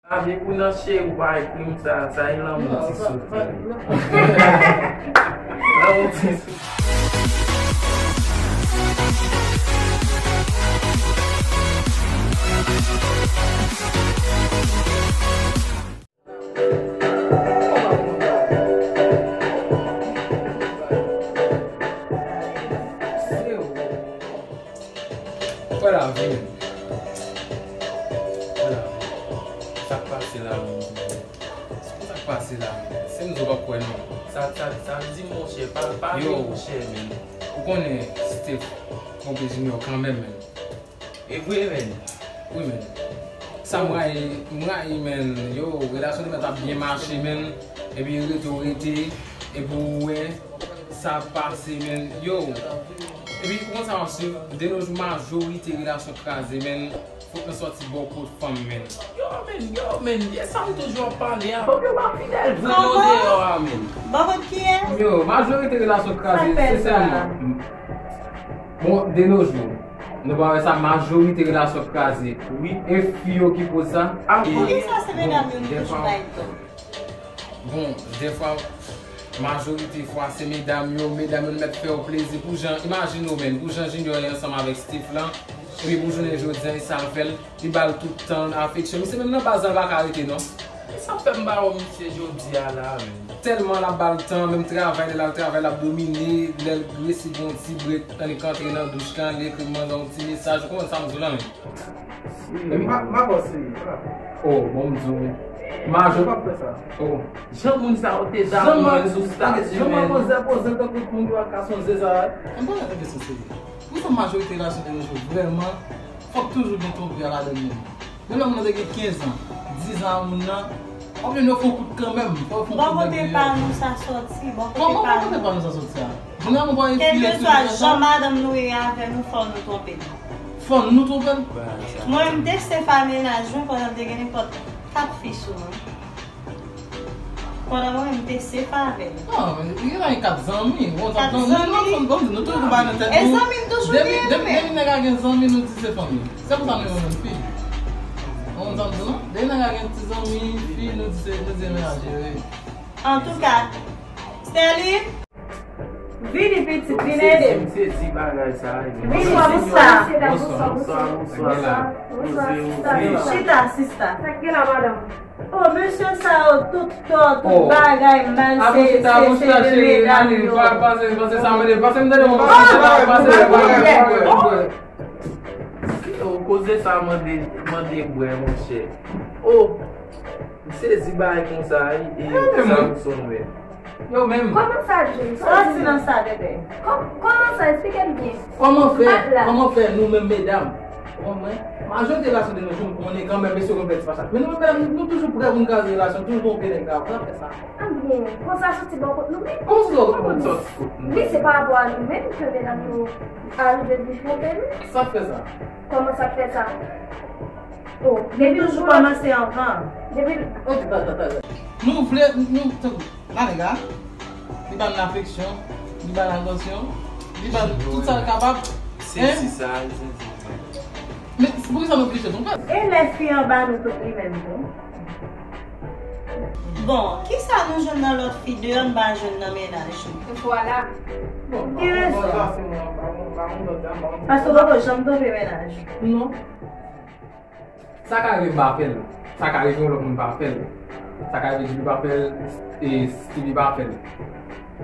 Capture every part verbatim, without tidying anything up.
Abe pou nan cheri ou pa ekri m sa, sa e lanmou ti soufri. Lanmou ti soufri. Kwè lavi menm. Kwè lavi. Sa k pase la menm? Sa k pase la menm? Se m di w pa kwè non. Sa, sa, sa m di monchè, pa, pa vin monchè menm. Ou konnen Steph konpe Junior kanmenm menm. E vre menm. Wi menm. Sa m rayi, m rayi menm. Yo, relasyon te mèt ap byen mache menm. Epi rete w rete. Epi w wè. Sa ap pase, menn. Yo. Epi, ou konn sa m ap swiv? De nos jours, majorite relasyon kraze, menn. Fòk nou sòti bò kot fanm, menn. Yo, menn, yo, menn. E sa m toujou ap pale a. Fòk yo pa fidèl vre yo deyò a, menn. Bò kot kiyès? Yo, majorite relasyon kraze, sensèman. Bon, de nos jours. Nou pa wè sa, majorite relasyon kraze. Wi. E fi yo ki koz sa. Poukisa se medam yo nou toujou bay tò? Bon, dèfwa, majorite fwa, se medam yo, medam yo mèt fè w plezi pou jan, imajine w menm, pou jan Junior ye ansanm avèk Steph lan, epi pou jounen jodi a, e sa l fè l, li ba l tout tan l, afeksyon. Misye menm nan baz lan, l pa ka rete, non. E sa fè m ba w misye jodi a la, menm. Tèlman l ap ba l tan, menm travay, lè l al travay, l ap domine, lè l resi gon ti brek, annik antre nan douch lan, li ekri m mande yon ti mesaj, ou konprann sa m di w lan, menm. M pa, m pa panse. Oh, bon, m di w. Majò. Yo p ap fè sa. Oh. Jan moun sa yo te damou sou statut, jan manzè poze l tankou moun yo ak gason zeza. M pa nan kesyon serye. Pou sa majorite relasyon de nos jours, vrèman, fòk toujou gen twonpri a ladann menm. Menm lè moun nan te gen kenz an, diz an a moun nan, w ap jwenn yo fè yon kout kanmenm. Fò yo fè yon kout nèg deyò. Bò kote pa nou sa sòti, bò kote pa nou. Kòman bò kote pa nou sa sòti a? Jeneralman, bò e file. Kèlkeswa jan madanm nou ye avè nou, fò nou twonpe l. Fò nou twonpe l. Mwen, m te sefa mennaj mwen pandan m te gen nenpòt kat fi sou mwen. Pandan mwen, m te sefa avè l. Non, men li gen kat zanmi. Kat zanmi? Non, non, non, nou toujou bay nan tèt nou. E zanmi m toujou genyen, men. Depi nèg la gen zanmi, nou di se fanmi. Se pou sa nou yon menm fi. Ou konn sa m di w lan? Depi nèg la gen ti zanmi fi, nou di se, nou di se mennaj li, wi. Antouka, Sterline, vini pitit, vin ede m. M sezi bagay sa a, wi. Vini, bonswa. Bonswa, bonswa, bonswa. Bonswa, sista. Chita, sista. Sa k gen la, madanm? Oh, mesye sa yo, tout tò, tout bagay mal, se, se, se de medam yo. Pase, pase sa, mande, pase m tande, pase, pase, pase. Oh, koze sa mande, mande bwè, monchè. Oh, m sezi bagay konsa, e sa ou sonn wè. Yo menm. Kòman sa, James? Sòti nan sa, bebe. Kòm-, kòman sa? Eksplike m byen. Kòman fè, kòman fè nou menm medam? Kòman mwen? Majorite relasyon de nos jours, nou konnen kanmenm, mesye konn fè ti pachak. Men nou menm medam, nou, nou toujou prè pou n kraze relasyon, toujou twonpe nèg la. Kòman fè sa? Ebyen, konsa soti bò kot nou menm. Kòman soti bò kot nou menm? Wi, se pa rapò a nou menm ke medam yo arive vin twonpe nou. Sa k fè sa? Kòman sa k fè sa? Oh, depi nou toujou kòmanse anvan. Depi nou, oh, ta, ta, ta, ta. Nou vle, nou, tankou, la nèg la, li ba n afeksyon, li ba n atansyon, li ba n tout sa l kapab. Hein? Sezi sa, sezi sa. Men poukisa nou oblije twonpe l? E lè fi an ba nou tout li menm tou? Bon, kisa nou jwenn nan lòt fi deyò n pa jwenn nan mennaj nou? Vwala. Bon, gen rezon. Paske w poko janm twonpe mennaj ou. Non. Sa ka rive m pa fè l. Sa ka rive yon lòt moun pa fè l. Sa ka rive Jimmy pa fè l, e Stevie pa fè l.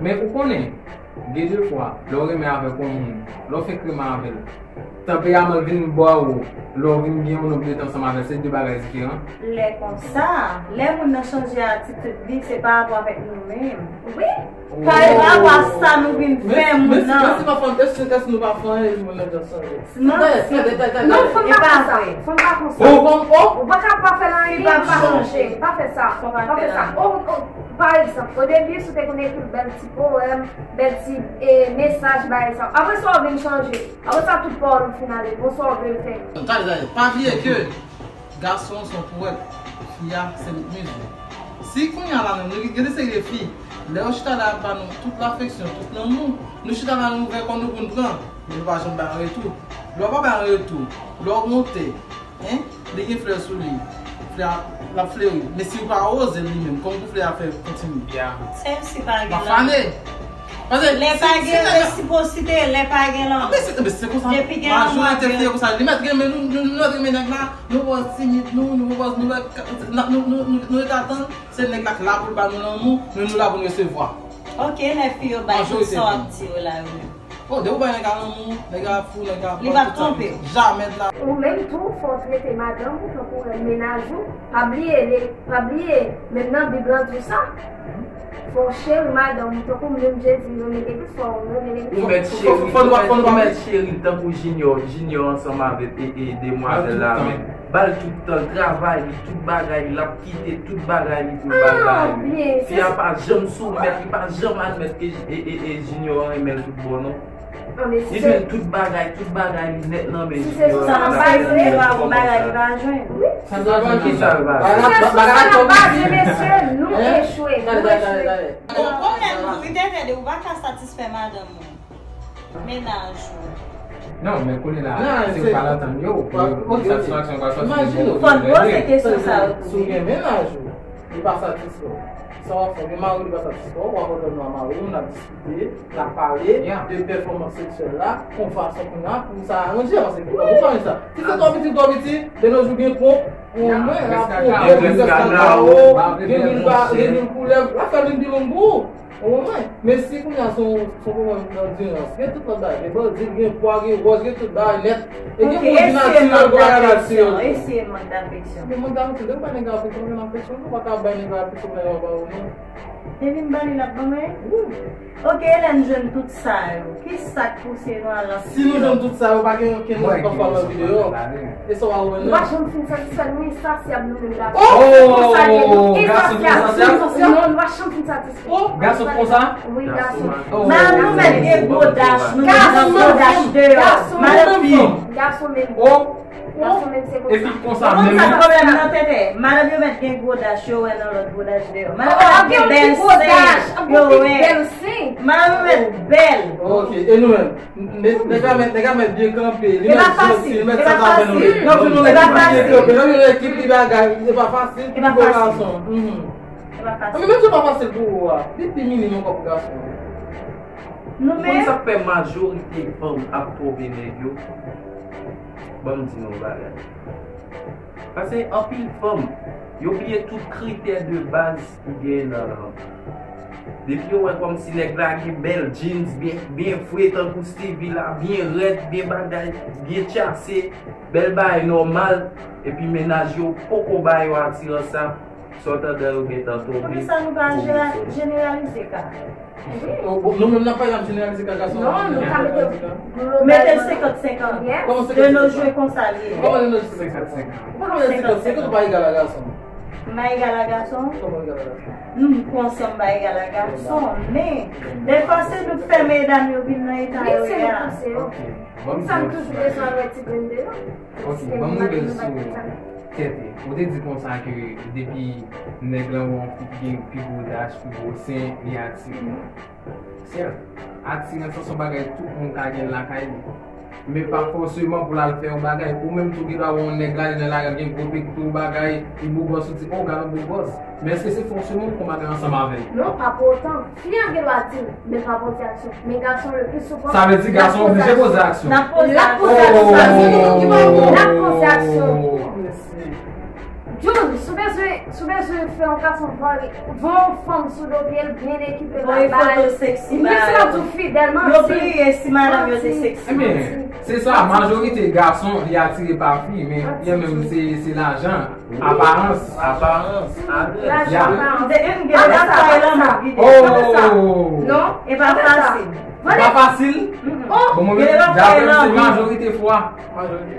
Men ou konnen, gen de fwa, lè w renmen avèk yon moun, lè w fenk renmen avè l, tanperaman l vin ba w, lè w vin gen yon nonb de tan ansanm avè l, se de bagay diferan. Lè konsa, lè moun nan chanje atitid li, se pa rapò avèk nou menm. Wi. Kay la, wè sa nou vin fè moun nan. Men, men, men si pa fanm, èske, èske nou pa fè anyen moun nan t ap chanje? Non, non, fanm pa konsa. Fanm pa konsa. Ou pa ka pa fè l anyen, li pa chanje. Pa fè sa, pa fè sa. O, o, pa egzanp, o debi, si w te konn ekri bèl ti powèm, bèl ti, e, mesaj, bagay sa. Apre sa, w vin chanje. Apre sa, tout pawòl ou fin ale. Bonswa, w vle l fè. Pa bliye ke Gason se yon powèt, fi a se ritmizm. Si kounye a la menm, nou gen de seri de fi, lè yo chita la ap ba nou tout lafeksyon, tout lanmou, nou chita la nou ouvè kò nou pou n pran, men nou pa janm bay an retou. Lè w pa bay an retou, lè w monte, en, li gen flè sou li. Flè a, l ap fleri. Men si w pa oze li menm, kòman pou flè a fè kontinye? Sèl si pa gen lanmou. Lè pa gen resipwosite, lè pa gen lanmou. Depi gen lanmou, ap gen. Majorite flè konsa, li mèt renmen nou, nou, nou mèt renmen nèg la, nou wè timid nou, nou wè, nou wè, nou, nou, nou, nou, nou ret atann, se nèg la k la pou l ba nou lanmou, nou, nou la pou n resevwa. Ok, lè fi yo bay tout sa w ap di yo la yo menm. Bon, depi w bay nèg la lanmou, nèg la ap fou, nèg la ap... Li p ap twonpe w. Jamè la. Ou menm tou, fò w trete madanm ou tankou mennaj ou. Pa bliye, le, pa bliye, menm nan Bib lan di w sa. Fò w cheri madanm ou tankou menm Jezi renmen legliz, fò w renmen legliz. Ou mèt cheri, ou mèt, ou mèt cheri l tankou Junior, Junior ansanm avèk e, e demwazèl la menm. Ba l tout tan l, travay li, tout bagay li, l ap kite tout bagay li pou l ba l bagay li. Fi a pa janm soumèt, li pa janm admèt ke e, e, e Junior renmen l tout bon non. Li jwenn tout bagay, tout bagay li nèt nan men Junior. Sa pa vle pa yon bagay li pa jwenn. Sa pa jwenn ki sa l pa jwenn. Bagay la twò piti. Mesye, nou echwe, nou echwe. Bon, pwoblèm nou, li te tande ou pa ka satisfè madanm ou. Mennaj ou. Non, men kounye la, si w pa antann yo, satisfaksyon pa sòti. Imajine w. Fò n poze kesyon sa yo tou. Si w gen mennaj ou, li pa satisfè w. Sa w ap fè, gen mari w, li pa satisfè w, w ap antann nou a mari w, n ap diskite, n ap pale de pèfòmans seksyèl la, yon fason kounye a pou sa aranje, paske gen moun ki pa renmen sa. Si se twò piti, twò piti, de nos jours gen ponp, omwen, la ponp, gen grenn kakanwo, gen grenn koulèv, l ap fè vin pi long pou ou. Ou konprann? Men si kounye a se yon, se yon pwoblèm dandirans, gen tout lòt bagay. Gen bandi, gen pwa, gen wòch, gen tout bagay nèt. E gen moun ki natirèl, gen bagay natirèl. Eseye mank dafeksyon. Men mank dafeksyon, depi w bay nèg la afeksyon, ou menm afeksyon, ou pa ka bay nèg la afeksyon, nèg la pa ba ou non. Depi m ba li, l ap ban mwen? Wi. Ok, lè n jwenn tout sa yo, ki sa k pouse nou al nan... Si nou jwenn tout sa yo, pa gen okenn lòt pafwa nan videyo. E sa w a wè non. Nou pa janm fin satisfè, nou ensasyab nou menm gason. Oh! Gason ki ensasyab? Non, nou pa janm fin satisfè. Oh! Gason konsa? Wi, gason. Madanm nou mèt gen gwo dach, nou mèt gen gwo dach deyò. Madanm fi. Gason menm. Oh! Gason menm se konsa. E fi konsa menm. Konsa pwoblèm nan tenten. Madanm yo mèt gen gwo dach, yo wè nan lòt gwo dach deyò. Madanm yo mèt gen bèl sen, yo wè. Madanm yo mèt bèl. Ok, e nou menm? Nèg la mèt, nèg la mèt byen kanpe, li mèt janti, li mèt sa k ap fè nou. Lòt jou nou ekip li byen kanpe, lòt jou nou ekip li bagay, e pa fasil pou gason. E pa fasil. Anben, menm si e pa fasil pou ou a, li pi minim ankò pou gason an. Nou menm. Ou konn sa k fè majorite fanm ap twonpe nèg yo? Ban m di nou yon bagay. Paske anpil fanm, yo bliye tout kritè de baz ki genyen nan lanmou. Depi yo wè kòmsi nèg la gen bèl jeans, byen, byen fre tankou Stevie la, byen rèd, byen bagay, byen tchase, bèl bagay nòmal, epi mennaj yo poko ba yo atirans sa, sa w tande yo gentan tonbe. Poukisa nou pa jeneralize ka? Wi. Bon, nou menm n ap pale, n ap jeneralize ka gason. Non, nou ka mete global. Mete l senkant senkant. De nos jours konsa l ye. Kòman de nos jours senkant senkant? Ou pa ka mete senkant senkant, ou pa egal a gason. M pa egal a gason? Kòman egal a gason? M konsyant m pa egal a gason, men dèfwa se nou k fè medam yo vin nan eta yo ye a. Ok. Ban m di yon ti bagay. Ok, ban m rive sou Tete. Ou te di konsa ke depi nèg lan wè yon fi ki gen pi gwo dach, pi gwo sen, li atire. Sèt, atirans lan se yon bagay tout moun ka gen lakay li. Men pa fòseman pou l al fè yon bagay. Ou menm tou gendwa wè yon nèg la, li nan lari, gen gwo pekto, bagay, li bogòs, ou di, "Oh, gad yon bogòs." Men èske se fòseman pou w mare ansanm avè l? Non, pa pou otan. Fi an gendwa di l, men pa poze aksyon. Men gason le pli souvan... Sa vle di gason oblije poze aksyon. L ap poze aksyon. L ap poze aksyon. L ap poze aksyon. Jun, si w bezwen, si w bezwen fè yon gason vòlè, vòlè yon fanm sou do pye l, byen ekipe, ba l. Voye foto seksi ba yo. Menm si l ap di w fidèl, manti. Yo bliye si madanm yo te seksi. Ebyen, se sa, majorite gason, li atire pa fi, men li menm se, se lajan. Aparans. Aparans. Lajan, aparans. Gen de nèg k ap fè lanmou vide. Oh! Non, e pa fasil. E pa fasil? Bon, mwen menm, daprè m, se majorite fwa.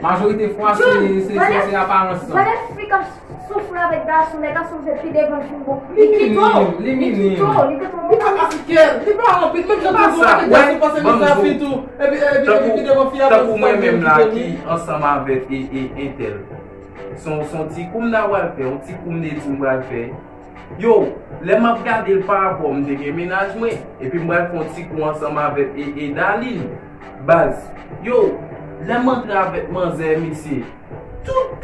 Majorite fwa, se, se, se, se aparans lan. Vòlè fi k ap soufri avèk gason, lè gason vle pi devan l fin bon. Li kite w. Li kite w. Li kite w. Li pa ka fè kè. Li pa anpil. Menm jan tou avèk gason, panse li sa fi tou. Epi, epi, epi pi devan fi a, tankou mwen menm la ki ansanm avèk e, e, entèl. Se yon, se yon ti kou m ta pral fè, yon ti kou m te di m pral fè. Yo, lè m ap gade l parapò m te gen mennaj mwen, epi m pral fè yon ti kou ansanm avèk e, e Darline. Baz, yo, lè m antre avèk manzè, mesye, tout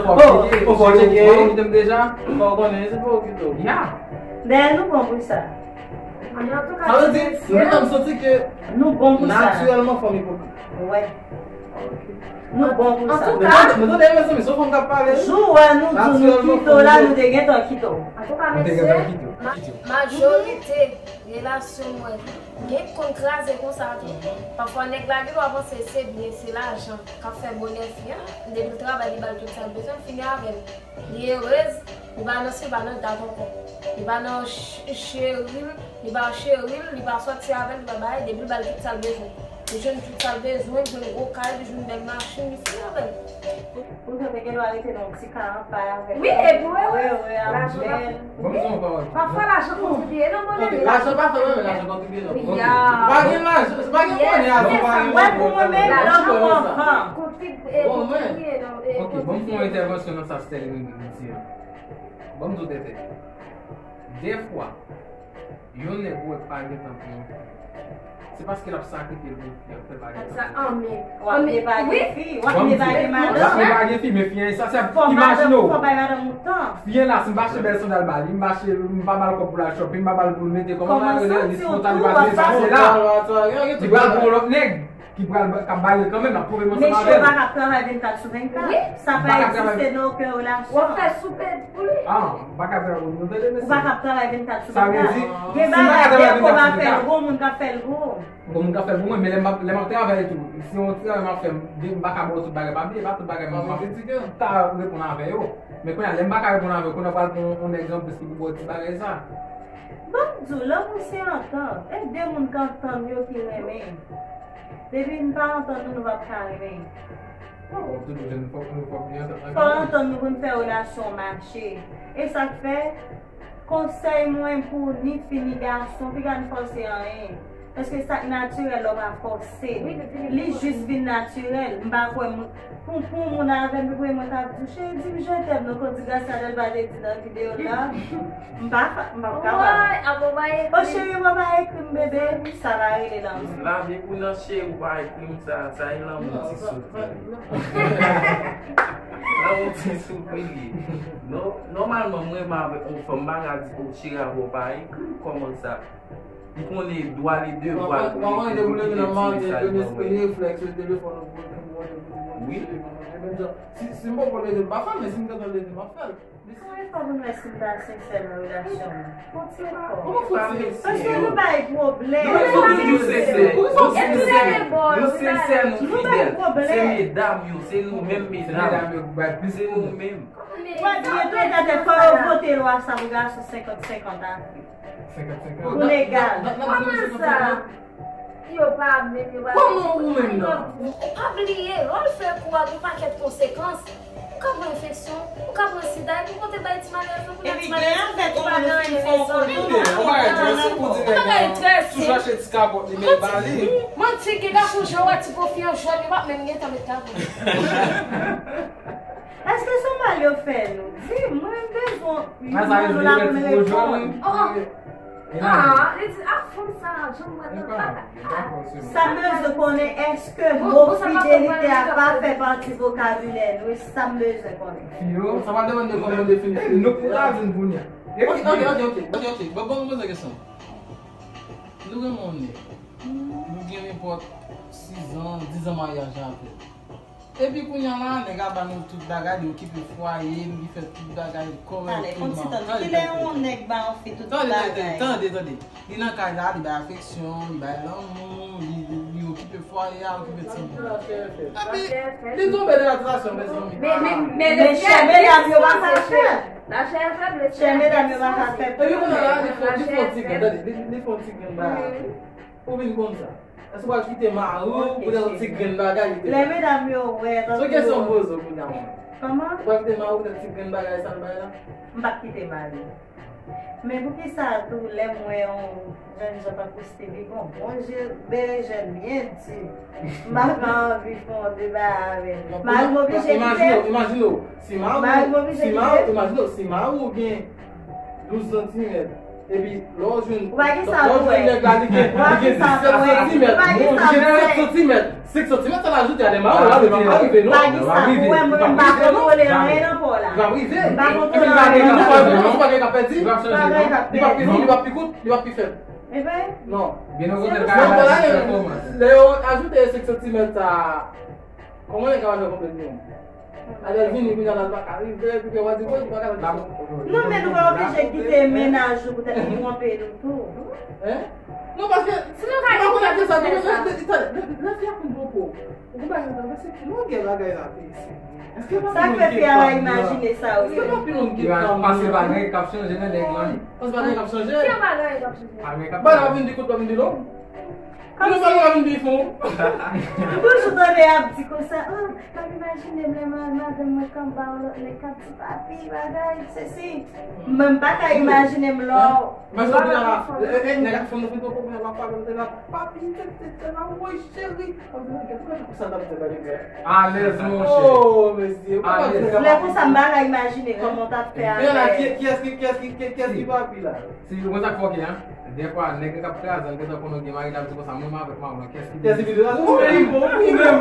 fò w tcheke. Ou fò w tcheke. Ou kite m deja. Fò w konnen, se fò w kite w. Ya. Dèyè nou bon pou sa. Sa vle di, nou menm santi ke natirèlman fanm ipokrit. Wè. Nou bon pou sa. Antouka, nou tande, mezanmi, se yon fanm k ap pale. Jou wè nou di nou kite w la, nou te gentan kite w. Antouka, mesye, majorite relasyon mwen gen k konn kraze konsa tou. Pafwa nèg la gen dwa panse se byen, se lajan k ap fè bonè fi a. Depi l travay, li ba l tout sa l bezwen, l fini avè l. Li erez, li pa nan Silva nan dat ankò. Li pa nan ch- Cheryl, li pa Cheryl, li pa sòti avè l, li pa bagay, depi l ba l tout sa l bezwen. Li jwenn tout sa l bezwen, li jwenn gwo kay, li jwenn bèl machin, li fini avè l. Poutan te gen dwa rete nan yon ti ka anpay avè l. Wi, epi wi, wi, wi, avè l. Bon, bon, bon. Pafwa lajan kontribye nan bonè. Ok, lajan pa fè mwen, men lajan kontribye nan. Wi, ya. Pa gen lajan, se pa gen bonè avè pa gen. Wè, pou mwen menm, lajan kontribye nan. Bon, mwen. Ok, bon, m fè yon entèvansyon nan sa Sterling di a. Ban m di w tètè. Dèfwa, yon nèg ou wè k pa gentan pran yon fi, se paske l ap sakrifye l pou fi an, fè l pa gentan pran. W ap depage fi, w ap depage madanm. W ap depage fi, men fi an, sa se imajine w. Fò bay madanm ou tan. Fi an la, si m pa achte bèl sandal ba li, m pa achte, m pa ba l kòb pou l al shopping, m pa ba l pou l mete, kòman m a rele, li spontan, li pa vle pase la. Li pral pran yon lòt nèg. Ki pral ba- k ap ba li l kanmenm, l ap twouve m ansanm avè l. Mesye, w pa ka ap travay vennkat sou vennkat. Wi. Sa pa egziste nan okenn relasyon. W ap fè soupe pou li. Ah, m pa ka travay, nou tande mesye. Ou pa ka ap travay vennkat sou vennkat. Sa vle di, gen bagay, dèfwa w pa fè l gwo, moun k ap fè l gwo. Bon, moun k ap fè l pou mwen, men lè m ap, lè m ap travay tou, si yon ti travay m ap fè, m, m pa ka ba w tout bagay, pa bliye, pa tout bagay m ap ta reponn avè yo. Men kounye a, lè m pa ka reponn avè yo, kounye a w pral pran yon nèg anplis ki pou ba w ti bagay sa. Ban m di w, lanmou se antant. E de moun k antann yo ki renmen. Depi n pa antann nou, nou p ap ka renmen. Bon, toujou jèn, fòk nou, fòk nou antann. Fò antann nou pou n fè relasyon mache. E sa k fè, konsèy mwen pou ni fi ni gason, piga n fòse anyen. Paske sa k natirèl la, w pa fòse. Li jis vin natirèl. M pa kwè m, pou, pou moun avè m, pou mwen k ap di w, cheri, di m je t'aime non, kon di Gracia Delva te di nan videyo l la. M pa, m pa kapab. Woy, ap ou pa ekri. O cheri, ou pa ekri m, bebe. Sa pa rele lanmou. Lavi pou nan cheri, ou pa ekri m, sa, sa e lanmou ti soufri. Lanmou ti soufri li ye. Non, nòmalman, mwen renmen avèk yon fanm, m pa ka di, o cheri, ap ou pa ekri m, kòman sa? Li konnen dwa li devwa l pou li, pou li kite ti mesaj nan men. Wi. Si, si m poko leve, m pa fè l, men si m gentan leve, m ap fè l. Kòman fè pou nou wè si nou ta sensè nan relasyon nou? Fon ti efò. Kòman fon ti efò? Paske nou bay pwoblèm. Nou toujou sensè. Nou sensè, nou fidèl. Se medam yo, se nou menm medam. Se nou menm. Ou pa bliye tou, gade, fò yo vote lwa sa pou gason senkant senkant a fi. Pou legal. Kòman sa? Yo pa menm, yo pa menm. Kòman ou menm nan? Ou pa bliye, lè w fè kou a, gen yon pakèt konsekans. Ou ka pran enfeksyon, ou ka pran sida, epi ou te bay ti maryaj lan pou ti maryaj lan, ou pa gen anyen rezon. Ou pa gen trè si. Toujou achte ti kapòt li, men ba li. Manti, gen gason jan w wè ti gwo fi an jòn, yo p ap menm gentan met kapòt. Èske se mal yo fè nou? Di mwen, m bezwen yon moun la pou n reponn. Ah, li di, ah, fanm sa, jan mwen nan bagay. Sa m bezwen konnen, èske mo fidelite a pa fè pati vokabilè nou? E sa m bezwen konnen. Sa pa depann de kòman w defini fidelite a. Nou pou ta di n kounye a. Ok, ok, ok, ok, ok, ok. Bon, bon, poze kesyon. Nou renmen yon nèg. Nou gen nenpòt sis an, dis an maryaj avè l. Epi kounye a la, nèg la ba nou tout bagay, li okipe fwaye m, li fè tout bagay kòrèkteman. Talè, fon ti tann. Kilè yon nèg ba yon fi tout bagay? Tande, tande, tande, tande. Li nan kay la, li bay afeksyon, li bay lanmou, li, li, li okipe fwaye a, okipe timoun. Epi, li tonbe nan atraksyon, mezanmi. Men, men, men, men chè medam yo pa ka fè. Chè medam yo pa ka fè. Epi kounye a la, li fè, li fè yon ti grenn, tande, li, li fè yon ti grenn bagay. Ou vin konn sa. Èske w pral kite mari w pou yon ti grenn bagay li te bay? Lè medam yo wè, tankou. Se yon kesyon m poze w kounye a, mwen. Kòman? Ou pral kite mari w pou yon ti grenn bagay sa l bay la? M p ap kite mari m. Men poukisa tou lè m wè yon jèn jan tankou Stevie, gon bon je berejèn byen di, m pa ka anvi fè yon deba avè l. Mari m oblije kite? Imajine w, imajine w, si mari w, si mari w, imajine w, si mari w gen douz santimèt, epi lè w jwenn, lè w jwenn nèg la, li gen, li gen disèt santimèt, li gen sèt santimèt, senk santimèt, sa l ajoute a de mari w la, li p ap rive, non? Li p ap rive, non? Li p ap rive, non? Li p ap rive, non? Li p ap pi kout, li p ap pi fèb. Ebyen, Non. Byen okontrè, Se ka pou bay sa. ti pèfòmans. Lè yo ajoute senk santimèt sa, kòman nèg ka wè konbyen li? Alè l vini, kounye a l pa ka rive, epi yo va di, bon, li pa ka rive. Non, men nou pa oblije kite mennaj nou poutèt li twonpe nou tou. Hein? Non, paske Si nou ka gen kontak sa, lè fi a fin twonpe w, ou konn bagay sa, se ki longè bagay la te isi. Èske pa Sa k fè fi a va imajine sa, wi. Èske pa pi long ki Yo tanm? Pase bagay k ap chanje nan nèg lan. Pase bagay k ap chanje? Ki yon bagay k ap chanje? Bagay k ap Bagay la chanje. vin pi kout, pa vin pi long. Kòm Kòm bagay la vin pi fon. M toujou tande y ap di konsa, ah, m ap imajine m lè ma- madanm mwen kanba w lòt nèg k ap di papi bagay, sesi. Men m pa ka imajine m lò. Mas yo byen la, e, e, nèg ak fanm nan fin twonpe w, la pa mete la, papi, tete, tete, la, woy, cheri. Kòm se nèg, kòm sa t ap fè bagay. Alèz, monchè. Oh, mesye, Alèz. Lè konsa m pa ka imajine kòman w t ap fè Men la, ki, avè. ki, ki, ki, ki, ki, ki papi la? Se konn sa k fè w gen, hein? Dèfwa, nèg k ap kraze, l gentan konnen w gen mari, l ap di konsa, mwen avèk maman, kiyès ki Kiyès ki pi de la? Ou menm, ou menm.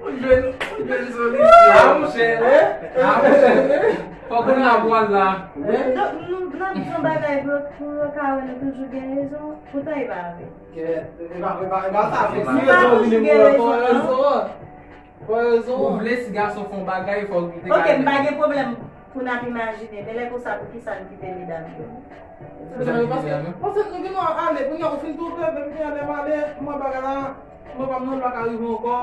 Ou jwenn, ou jwenn solisyon. Ah, monchè. Ah, monchè. Fòk ou nan pwal la. Donk, nou n ap di yon bagay pou yo, pou yo ka wè nou toujou gen rezon. Poutan, e pa vre. Kèt, e pa, e pa, e pa sa, fòk Nou si pa rezon toujou vini gen pou rezon, fò non? rezon an. Fò rezon Ou an. vle si gason fè yon bagay, fòk ou te Ok, ka m pa gen pwoblèm pou n ap imajine, men lè konsa, pou ki sa n kite medam yo? Paske, paske nou gen dwa ale, kounye a ou fin twonpe, epi kounye a lè m ale, mwen bagay la, mwen pa m nan, l pa ka rive ankò,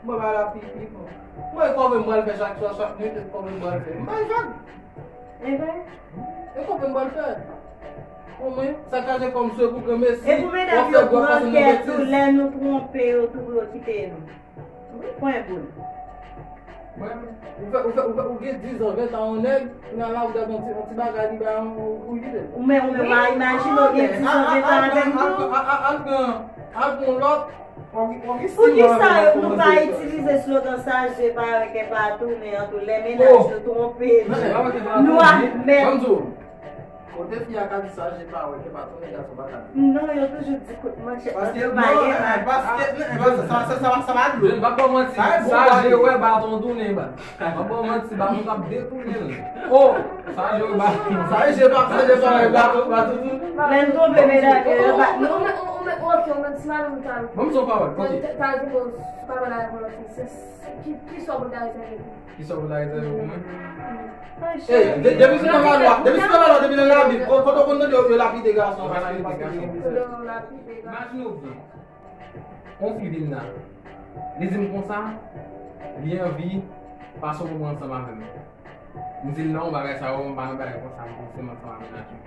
mwen bagay la pi, pi fon. Mwen e kòve m pral fè chak swa, chak nwit, e kòve m pral fè. M bay vag. Ebyen, E kòve m pral fè. Pou mwen, sa kache kòm swe pou granmesi. E pou medam yo pran kè tou, lè nou twonpe yo tou, pou yo kite nou. Pwen boul. Ou fè, ou fè, ou fè, ou gen diz an, ven tan yon nèg, nan la ou gade yon ti, yon ti bagay li ba yon, ou kite. Ou men, ou men, pa imajine ou gen diz an, ven tan avè m tou. Al pran, al pran lòt. Poukisa nou pa itilize slogan sa je pa wè kè pa tounen an tou lè mennaj nou twonpe nou? Nou ap mèt. Kote fi a ka di sa je pa wè kè pa tounen, gason pa ka di. Non, yo toujou di kout manchèt nan Paske tou non, bagay eh, la. Paske eh, paske sa sa sa sa pa dlo. Jèn, pa ba w manti. Sa e bon Sa bagay. Je wè baton tounen, ba. Pa ba w manti, baton k ap detounen l. Oh, sa je wè baton. Sa e je pa, sa je pa wè baton, baton tounen. Lè n twonpe medam yo, yo bat nou. Ou men, ou men, ok, ou men si madanm ou ta Ban m son pawòl, ok. Ta di bon, si pa wè la, bon, se ki, ki sò pou ta rezève pou Ki sò pou ta rezève pou mwen? Eh, de- depi se nan lalwa, depi se nan lalwa, depi nan Labib, ko- kote w konn tande yo lapide gason? Yo lapide gason. Kote w lapide gason? Imajine w byen. On fi vin la. Li di m konsa, li anvi pase yon moman ansanm avè m. M di l non, bagay sa yo, m pa nan bagay konsa, m panse m ansanm avè mennaj mwen.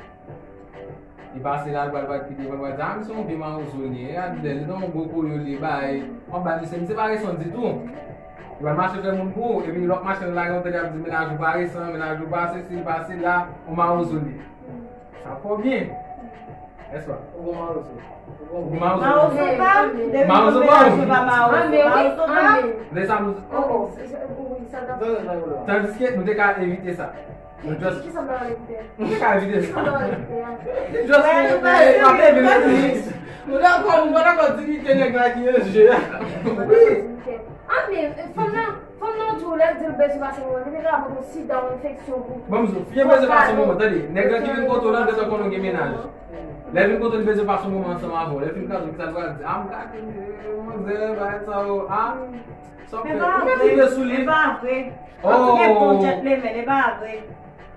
Li pase la, l pral pral pi devan, l pral di, ah, misye yon vye mawozo li ye, gad bèl, li nan yon gwo koyo li bay, yon bagay misye, misye pa resan ditou. Li pral mache fè moun pou ou, epi lòt machann la gen yon tande ap di, mennaj ou pa resan, mennaj ou pa sesi, pa sela, yon mawozo li ye. Sa fò byen. Èske Ou bon mawozo. Ou bon Mawozo. Mawozo pa, depi Mawozo nou pa. mennaj nou pa mawozo. Mawozo pa. Lè sa nou Oh, oh, se- se- oui, sa ta Done nan yo la. Tandiske nou te ka evite sa. Nou just Ki sa m ta evite? nou te ka evite Ki sa m sa. ta evite a? Li just Wè, nou wè, pa te vin wè. vin. Nou dakò, nou pa dakò dignite nèg la ki an je a. Wi. Ah, men, eh, fanm nan, fanm nan di w lè l di l bezwen pase moman, li te ka ba w sida, yon enfeksyon pou. Bon, m di w, fi an bezwen pase moman, tande. Nèg la ki vin kote w la, bezwen konnen w gen mennaj. Lè vin kote w, li bezwen pase moman ansanm avè w. Lè fin kraze w, kisa l pral di? Ah, m gade, manzè, bagay sa yo. Ah, sa w fè? Ou mèt rive sou li. E pa vre. An tou gen bon Oh. Gentleman, e pa vre.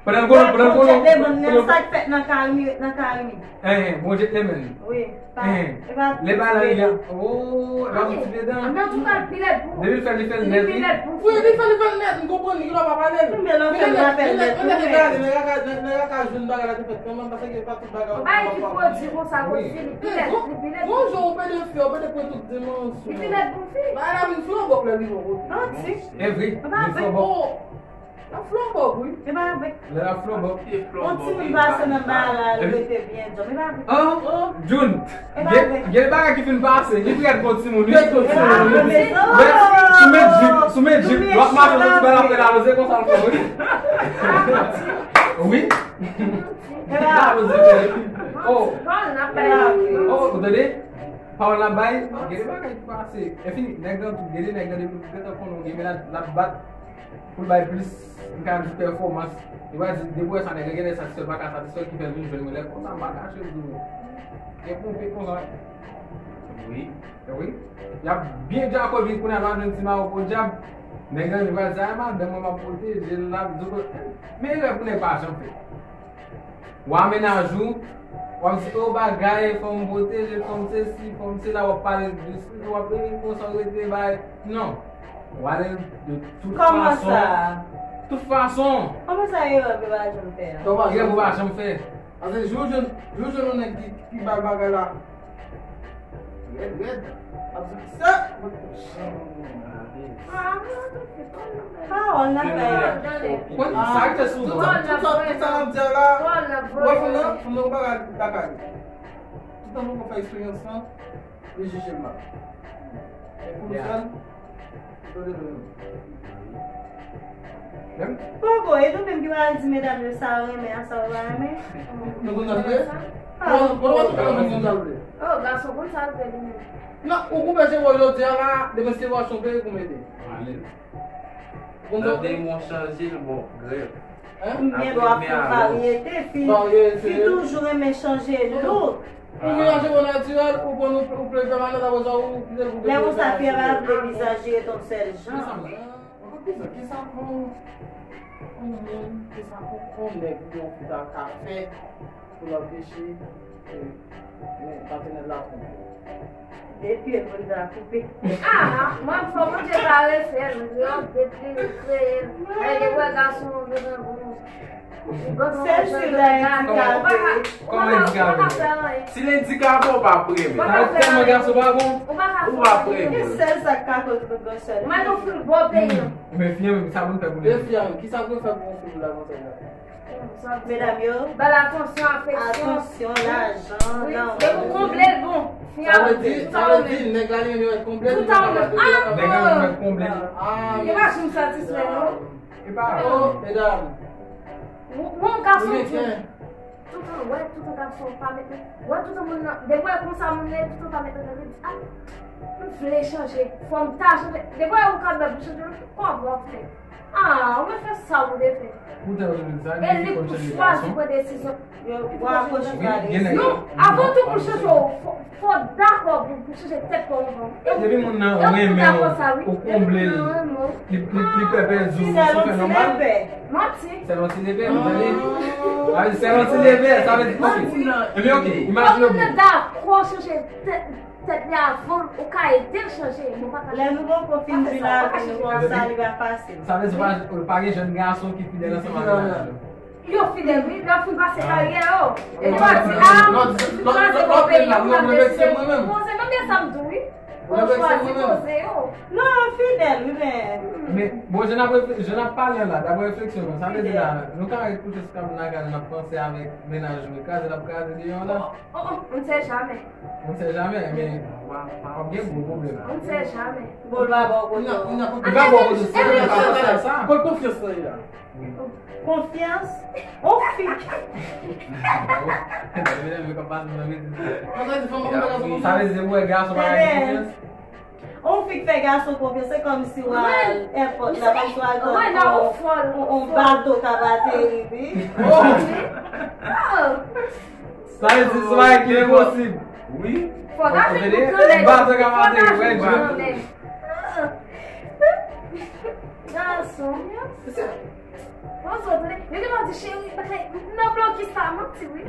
Pran golo, pran Bon golo. Gentleman, nan sa k fèt nan Carimi, nan Carimi. Eh, bon Gentleman. Wi, pa, Eh, e pa lè bagay la, oh, e pa pou ti pedan. An tou ka, li pi lèd pou. Depi l fè, li fè l nèt, Li pi wi. lèd pou. Wi, li fè, li fè l nèt, m konprann li, ki lè w pa pale l. Men lè w fè l, w pa fè l nèt pou Nèg mwen. la, nèg la ka, nèg la ka jwenn bagay la te fèt kanmenm, paske pa tout bagay. Ay, ki pwodui konsa, konsi, li pi lèd, li pi lèd. Gon jan ou pede fè, ou pede pran tout dimansyon. Li pi lèd pou fi. Bagay la vin flanbo lè li bon kote. Manti. E vre, E pa li vre. flanbo. Oh, la flanbo, wi. E pa vre. Lè l ap flanbo. On timoun pase nan bagay la, li rete byen djanm. E pa vre. Oh, June. E pa Gen vre. Gen bagay ki fin pase, li prèt pou timoun, wi. Gen tout E pa vre, timoun. mezanmi. Sou met jip, sou met jip. W ap mache sou ti bagay la fè la, se konsa l fè, wi. Wi. E pa vre. Oh. Pawòl n ap bay la. Oh, ou tande? Pawòl la bay, gen de bagay ki pase. E fini, nèg nan tou, gen de nèg nan depi gentan konnen w gen mennaj, l ap bat. pou l bay plis, m ka di pèfòmans. Li va di, depi w wè sa nèg la genlè satisfè, l pa ka satisfè, ki fè l vin jwenn mwen. Lè konsa, m pa kache l di w. Gen ponpe konsa. Wi. Wi. Y ap byen djakout vin kounye a, l va jwenn ti mawo podyab. Nèg la, li va di, "Ay, madanm mwen, m ap pwoteje l la," m di w, men erè pou nèg pa janm fè. W a mennaj ou, w ap di, "O bagay, fò m pwoteje, fò m sesi, fò m sela," w ap pale de sila, w ap rele konsa, w rete bay. Non. W ale de tout fason. Kòman sa? Tout fason. Kòman sa erè pou pa janm fè a? Erè pou pa janm fè. Paske jou jwenn, jou jwenn yon nèg ki, ki bay bagay la. Rèd, rèd. Ap di, "Sa." Pawòl n ap fè. Konn sa k te souvan. Tout sa, tout sa n ap di la, wè, fò nou, fò nou pa lakay. Tout tan nou fè eksperyans lan, li jije mal. E pou nou fè l, Poko, e nou menm ki pral di medam yo sa yo renmen ak sa yo pa renmen? Nou konn sa l vle? Ah. Bon, bon, bon, bon, bon, bon, sa l vle. Oh, gason konn sa l vle li menm. Non, ou koupe cheve w jodi a la, demen se wòch yon peyik ou mete. Konn sa l vle? Tande mwen chanje l, bon, grèv. Hein? Oubyen lè w ap fè yon varyete, fi, fi toujou renmen chanje look. Ou vin ap cheve natirèl, ou pran ou, ou plede fè malèt, apre sa ou kite l pou... Lè konsa, fi a pa vle vizaj li ret yon sèl jan. Kisa, kisa, kisa pou yon moun, kisa pou yon nèg pou yon fi ta ka fè pou l anpeche, e, men, patnè l la twonpe l? Depi l pou l ta koupe. Ah, mwen, fò Bondye pa refè l, yo, depi l kreye l. Lè gen wè gason, yo, Sèl sila endikape. Kòman endikape? Si l endikape, ou pa premye. Sa vle di tèlman gason pa bon, ou pa premye. E sèl sa k ka koz nou gen sèl fi. Mwen nou fin bon peyi an. Men fi an, sa pou n fè pou li? E fi an, kisa pou n fè pou yon fi pou l avanse la? Medam yo. Ba l atansyon, afeksyon. Atansyon, lajan, lanmou. Depi w konble l bon. Sa vle di, sa vle di, nèg la li menm li mèt konble l, li pa kapab. Nèg la li mèt konble l. Ah, li pa janm satisfè, non. E pa... Oh, medam. Ou, ou yon gason di. Toutan, wè, toutan gason pa mete, wè, toutan moun nan, depi wè konsa moun nan, toutan pa mete nan li, di, ah, m vle chanje, fò m ta chanje. Depi wè ou ka bèl pou chanje, kòman w ap fè? Ah, ou mèt fè sa ou vle fè. Poutan, e li pou chwazi pran desizyon. Yo, w a pwoche sa. Non, avan tou pou chanje, fò, fò w dakò pou, pou chanje tèt pa w anvan. Depi moun nan renmen w, ou konble l, li, li, li pè pèdi w, se fè nòmal. Manti. Sèl yon ti lepè, ou tande? A, sèl yon ti lepè, sa vle di, ok. Ebyen, ok, imajine w byen. Fò moun nan dakò chanje tèt, tèt li avan ou ka ede l chanje. Lè nou poko fin di l avè nou konsa, li pa fasil. Sa vle di, pa, pa gen jèn gason ki fidèl ansanm avèk medam yo. Yo fidèl, wi, lè w fin pase karyè yo. E yo ap di, ah, m fin pase bò peyi, m ap deside. Bon, se menm jan sa m di w, wi. Bon, chwazi koze yo. Non, yo fidèl, wi, men. Men, bon, jan n ap refle-, jan n ap pale la, daprè refleksyon nou, sa vle di la, nou ka ret kouche sou kab lakay nou, n ap panse avèk mennaj nou, kraze l ap kraze deyò la. Oh, oh, on ne sait jamais. On ne sait jamais, men w ap gen gwo pwoblèm. On ne sait jamais. Bon, l pa ba w kote. Li pa ba w kote, se li pa fè sa. Kot konfyans lan ye la? Konfyans? On fi. Sa vle di, se pou wè gason pa gen konfyans? On fi k fè gason konfyans, se kòmsi w al èpòt la, kòmsi w al nan pò, on, on bato k ap ateri, wi. Sa vle di, se yon bagay ki enposib. Wi. Fò gason pou pran nèg. Bato k ap ateri, wi. Gason. Bon, zòt, yo gentan di, cheri, bagay, m nan blokis la, manti, wi.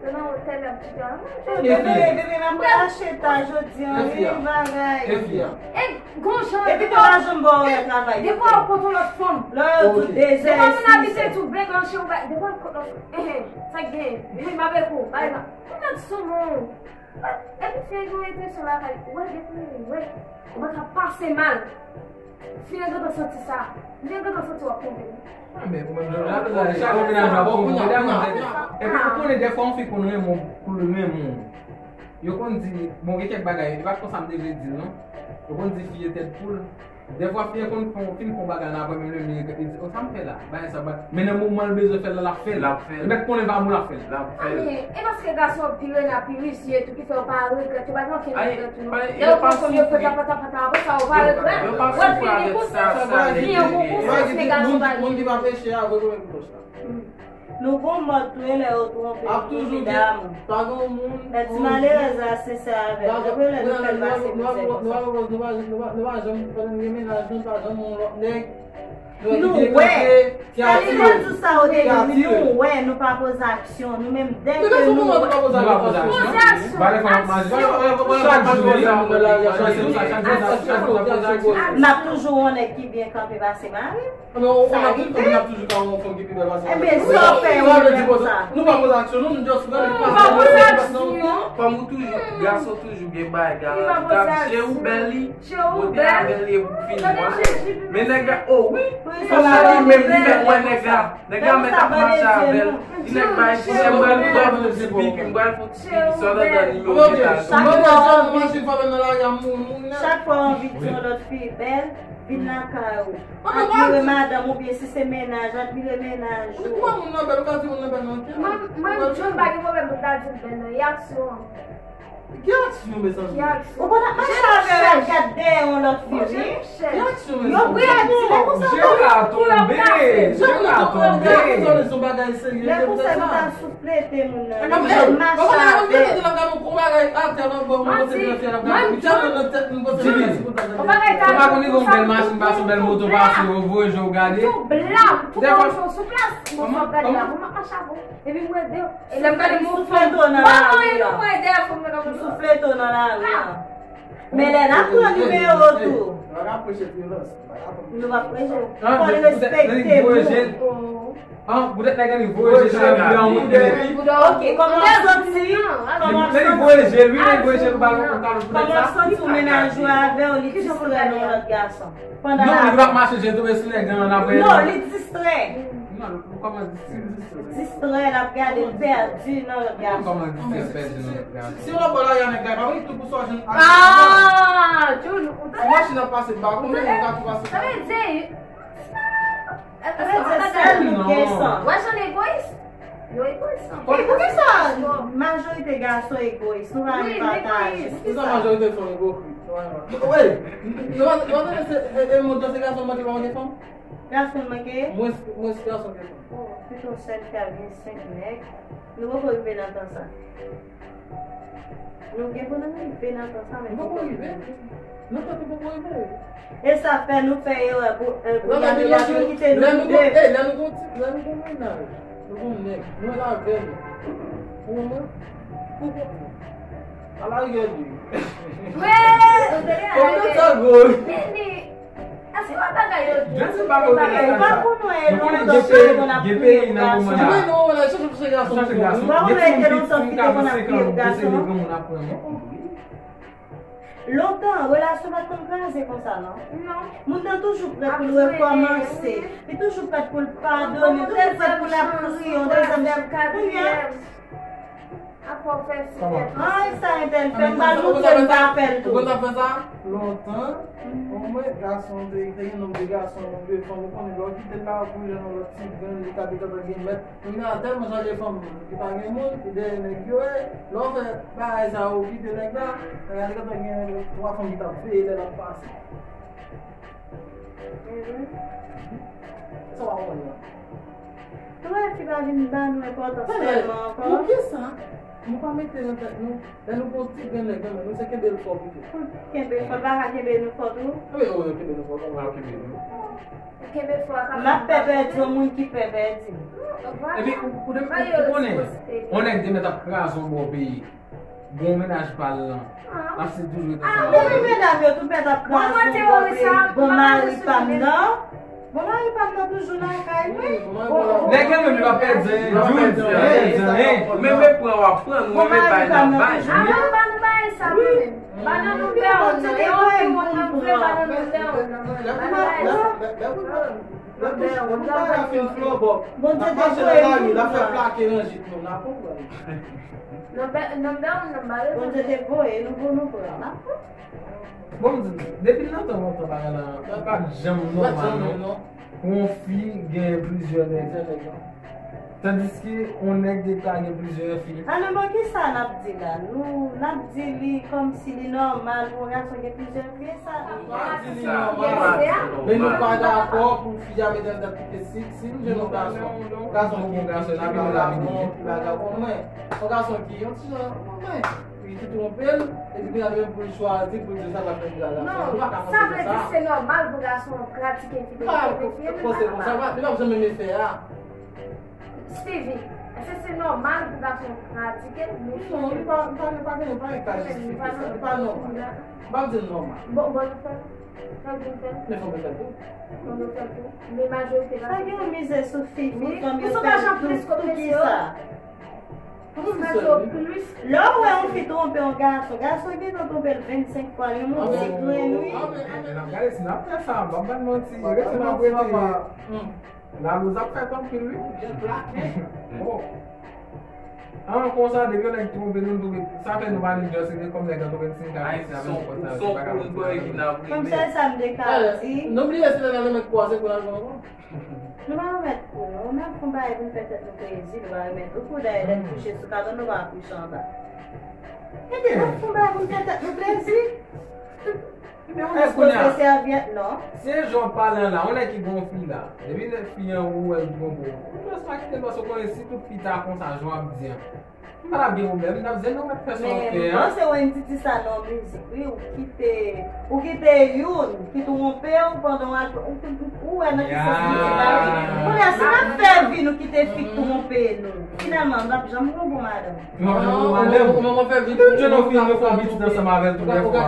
Yo nan otèl, y ap chita. Bebe, bebe, m ap pral chita jodi a, wi, bagay. E gon jan. Epi tou pa janm ba w travay. Depi w ap kot yon lòt fanm. Lè yo tou dezè. Depi moun abite tou byen blanchi, ou bay, depi w ap kot lòt fanm. Ehe, sa k genyen? Wi, m ap ekou, bay la. Ou mèt sou moun. Epi fi an gen yon enpresyon lakay, wè depi wè, ou pa ka pase mal. Fi an gentan santi sa. Fi an gentan santi w ap twonpe l. Ah, men ou menm, jan w ap pale, chak yon mennaj w ap twonpe, w ap twonpe. Epi ou konnen, dèfwa, yon fi konn renmen w pou l renmen w. Yo konn di, bon, gen kèk bagay, e pa t konsa m te vle di l, non. Yo konn di fi e tèt poul. Dèfwa fi an konn fè yon, fin fè yon bagay nan apre menm li regrèt, li di, "O, sa m fè la? Bagay sa, bagay." Men nan moman l bezwen fè l la, l ap fè l. L ap fè l. Li mèt konnen l pa bon, l ap fè l. L ap fè l. Men, e paske gason pi rena, pi rizye tou, ki fè yo pa regrèt, yo pa gen okenn regrèt tou non. Lè yo pran fanm yo patapata, apre sa yo pa regrèt. Yo pa soufri avèk sa, sa fi an gon konsans, men gason pa gen. Moun ki pa peche a, vre, vre, vre, sa. Nou gon mòd tou, e lè yo twonpe nou, nou vin damou. Pa gen moun. Lè ti malerèz la sensè avè nou, depi lè nou fè l pase mizè konsa. Nou pa janm, pandan n gen mennaj, nou pa janm yon lòt nèg. Nou wè. Sa li vle di sa, Odeni, nou wè, nou pa poze aksyon, nou menm dèke nou wè. Nou pa poze aksyon. Chak jou, chak jou, chak jou, chak jou. N ap toujou yon nèg ki byen kanpe pase mari. Sa rive. Ebyen, sa w fè yo menm sa. Nou pa poze aksyon, non, nou just gade. Nou pa poze aksyon. Fanm ou toujou, gason toujou gen bagay. Antouka, cheri w bèl li, bote a bèl li, epi w fini. Men nèg la, o wi. Fanm nan li menm, li mèt wè nèg la. Nèg la mèt ap mache avè l. Di nèg bay ti cheri w bèl, m pral fè ti pipi, m pral fè ti pipi, sòt anndan nimewo. Chak fwa w anvi di yon lòt fi bèl, vin lakay ou. Admire madanm ou, oubyen si se mennaj, admire mennaj ou. Ou pa moun nan bèl, ou ka di moun nan bèl nan kè. Mwen, mwen, John, pa gen pwoblèm pou ta di l bèl nan, e aksyon an. Ki aksyon, mezanmi? Ki aksyon? Ou konn ap mache avè l, ap gad dèyè yon lòt fi, wi. Ki aksyon, mezanmi? Yo prè a di, lè konsa, Jera tonbe, Jera tonbe. Lè konsa, nou ta souflete moun nan, nou ta mache avè l. Manti. Mwen, Jimmy, ou pa konn li gen yon bèl machin, pase yon bèl moto, pase yon bèl moto, pase, yo voye je w gade. Tou blan, tou oranj, sou plas. Bon, sa ap gade la, bon, m ap mache avè w. Epi m ede w. E lè m gade m souflete w nan lari a. M souflete w nan lari a. Men lè n ap pran nimewo tou. Nou pa preche. Fò n respekte moun. An, poutèt nèg la li voye je sou yon moun. Ok, kòman w santi? Kòman w santi? Lè li voye je l, wi, lè li voye je l, ou pa konn kalòt poutèt sa. Kòman w santi w mennaj ou avè w, li distrè nan yon lòt gason? Pandan l ap mache, je tonbe sou nèg la, n ap... Non, li distrè. Non, nou kòman distrè? Distrè, l ap gade l pèdi nan lòt gason. Kòman distrè pèdi nan lòt gason? Si w ap bò lari a nèg la, pa wè tou pou sa w jwenn ak... Ah, Jun, ou ta... Si machin nan pase, m pa konnen, ou ka tou pase. Sa vle di, sa vle di sèl nou gen san. Wè jan egoyis? Yo egoyis anpil. Poukisa majorite gason egoyis? Nou pa renmen pataje. Poukisa majorite fanm epokrit? Nou pa renmen pataje. Wi, nou pa, nou pa tande se, e, e, mwen, se gason manke pa manke fanm? Gason manke? Mwens, mwens gason ke fanm. Oh, pito sèl ki ap gen senk nèg. Nou poko rive nan tan sa. Nou gen pou nou rive nan tan sa, men nou poko rive. Nou poko rive. E sa fè nou fè erè pou, e, pou Daniel ap kite nou tou de. Lè nou gon, e, lè nou gon ti, lè nou gon mennaj, nou gon nèg, nou al avè l. Ou konprann? Ou konprann? Al aryè li. Wi, ou te gen aryè. Kòman sa gwo? Èske w ap bagay yo di? Ou pa konn wè e lontan nou konn ap kriye gason. Ou pa konn wè e te lontan fi te konn ap kriye gason. Lontan, relasyon pa t konn kraze konsa, non. Non. Moun nan toujou prè pou l rekòmanse. Li toujou prè pou l padone. Toujou prè pou l ap kriye yon dezyèm. Kounye a, Apa w fè sou tèt ou? Ay, sa entèl fè, m pral montre m pa fè l tou. Ou konn sa fè sa? Lontan, omwen, gason te, te gen nonm de gason, nonm de fanm, ou konnen, lè w kite l la, pou jwenn yon lòt ti grenn, li ta gentan gen mèt. Kounye a, tèlman chanje fanm, li pa gen moun, li dèyè nèg yo ye. Lè w fè bagay sa, ou kite nèg la, nèg la gentan gen twa fanm ki t ap veye lè l ap pase. Sa w ap konn nan? Travay fi pa vin ba nou enpòtans tèlman ankò. Poukisa nou pa mete nan tèt nou, lè nou gon ti grenn nèg nan men nou, se kenbe l fò pito? Kenbe l fò, l pa ka kenbe nou fò tou? Ebyen, yo kenbe nou fò, kòman yo kenbe nou? Kenbe fò a ka... N ap pè pèdi yon moun ki pè pèdi. Epi, ou, ou, ou konnen, yon nèg te mèt ap kraze yon bò peyi. Bon, mennaj pa l lan. L ap se toujou ret ansanm avè l. Bon, men medam yo tou pèt ap kraze yon bò peyi. Bon mari pa m nan. Bon mari pa m nan toujou lakay mwen. Nèg la menm li pa pèdi anyen, Jules, li pa pèdi anyen. Ou menm pran w ap pran, ou menm bay nan bay. Bon mari pa m nan toujou. Wi. Bon mari pa m nan toujou. Nan bouch, nan bouch bagay la fin flanbo. N ap mache nan lari, n ap fè plake nan jip nou, n ap konprann. Nan bè, nan bè, nan bare. Bondye te voye nou pou nou pran. N ap pran. Bon, m di, depi lontan, lontan, bagay la, li pa t janm nòmal, non. Pou yon fi gen plizyè nèg. Tandiske yon nèg te ka gen plizyè fi. Alò, bon, kisa n ap di la? Nou, n ap di li kòmsi li nòmal pou yon gason gen plizyè fi, e sa? Nou pa di li nòmal. Men nou pa dakò pou fi a mete nan tèt li ke si, si l jwenn yon gason, gason ki, ki vagabon, ki vagabon, mwen, yon gason ki yon ti jan, mwen, ki twonpe l, epi kounye a menm pou l chwazi pou l di sa l ap fè pou gason. Non, nou pa ka panse konsa. Sa vle di se nòmal pou gason pratike fidelite epi l pa panse konsa, li p ap janm renmen fè a. Steevie, èske se nòmal pou gason pratike l? Non, li pa, li pa, li pa gen, pa gen ka jistifye sa. Li pa nòmal. M p ap di l nòmal. Bon, bon, nou fè l. Fè l pou l fè l. Men fò nou fè l tou. Fò nou fè l tou. Men majorite gason. Sa gen yon mizè sou fi, fi fanm yo fè tout, tout kisa. Lè w wè yon fi twonpe yon gason, gason gentan twonpe l vennsenk fwa, li yon moun ti grenn, wi. N ap gade si n ap fè sa, m p ap ba n manti, rete n ap rete. Lalouz ap fèt anpil, wi. Bon. An, konsa, depi yon nèg twonpe nou, nou twonpe. Sa fè nou pa ni djòs, se kòm nèg la twonpe n, si n ka fè sa, menm konsa, se pa ka fè sa. Kòm sèl sa m te ka di. Nou bliye si lè nan remèt kwa, se pou n al pran ankò. Nou pa remèt kou, non. Nou ap fè yon bagay pou n fè tèt nou plezi, nou pa remèt ou kou, dayè lè n kouche sou kabann, nou pa kouche anba. Ebyen, n ap fè yon bagay pou n fè tèt nou plezi. Ebyen, on nèg kounye a, se jan w pale an la, on nèg ki gen yon fi la, depi lè fi an ou wè l twonpe w, ou jis pa kite l, paske w konnen si tout fi ta konsa, jan w ap di an. M pa t ap gen pwoblèm, m t ap di l non, mèt fè sa w ap fè a. Men m panse Wendy di sa nan yon mizik, wi, ou kite, ou kite youn ki twonpe w pandan w al, ou, ou, ou wè nan ki sans mizik la, wi. Kounye a, si n ap fè vi nou kite fi twonpe nou, finalman, n p ap janm gen yon bon madanm. Nou p ap janm gen yon bon madanm. Ou menm w fè vi pou, ou jwenn yon fi, nou fè yon pitit ansanm avè l tou de fwa.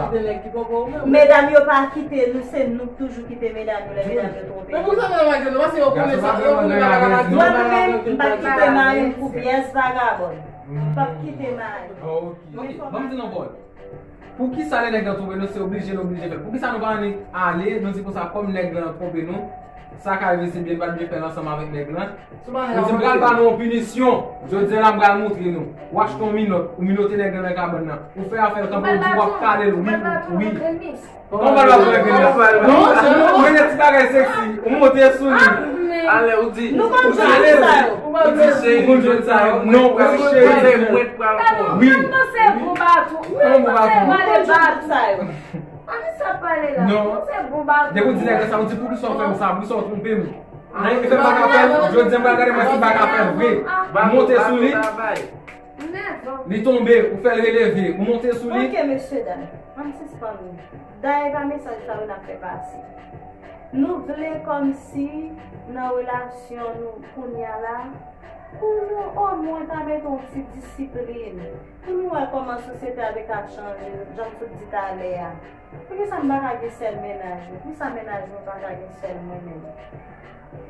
Medam yo pa kite nou, se nou k toujou kite medam yo lè medam yo twonpe nou. Men pou sa medam yo kite nou, paske yo konnen sa, yo konnen bagay la pa di. Mwen menm, m pa t kite mari m pou pyès vagabòn. M p ap kite mari. Ok. Ok, ban m di nou, Paul. Poukisa lè nèg lan twonpe nou, se oblije nou oblije fè l? Poukisa nou pa annik ale, nou di konsa, kòm nèg lan twonpe nou, sa ka rive, se byen, nou pa t byen fè l ansanm avèk nèg lan. Nou di, m pral ba nou yon pinisyon. Jodi a la, m pral montre nou. Ou achte yon minòt, ou minote nèg lan nan kabann nan. Ou fè afè l kanpe, ou di w ap kale l. Wi, wi. Kòman l ap jwe grenn la? Non, ou mete ti bagay seksi, ou monte sou li. Ale, ou di, nou konn jwèt sa yo. Ou di cheri, ou konn jwèt sa yo. Non, ou di cheri. Wi. Mwen panse bon baton. Mwen panse vale baton. An ki sa pale la? Non. Mwen panse bon baton. Depi ou di nèg la sa, ou di poukisa w fè m sa, poukisa w twonpe m. Nan yon fè m pa ka fè l, jodi a m pral gade mwen si m pa ka fè l vre. Monte sou li. Li tonbe, ou fè l releve, ou monte sou li. Ok, mesye dam, ann sispann. Dayè pa mesaj sa yo n ap fè pase. Nou vle kòmsi nan relasyon nou kounye a la, pou nou omwen ta mete yon ti disiplin, pou nou wè kòman sosyete a te ka chanje, jan m sot di talè a. Poukisa m pa ka gen sèl mennaj mwen? Poukisa mennaj mwen pa ka gen sèl mwen menm?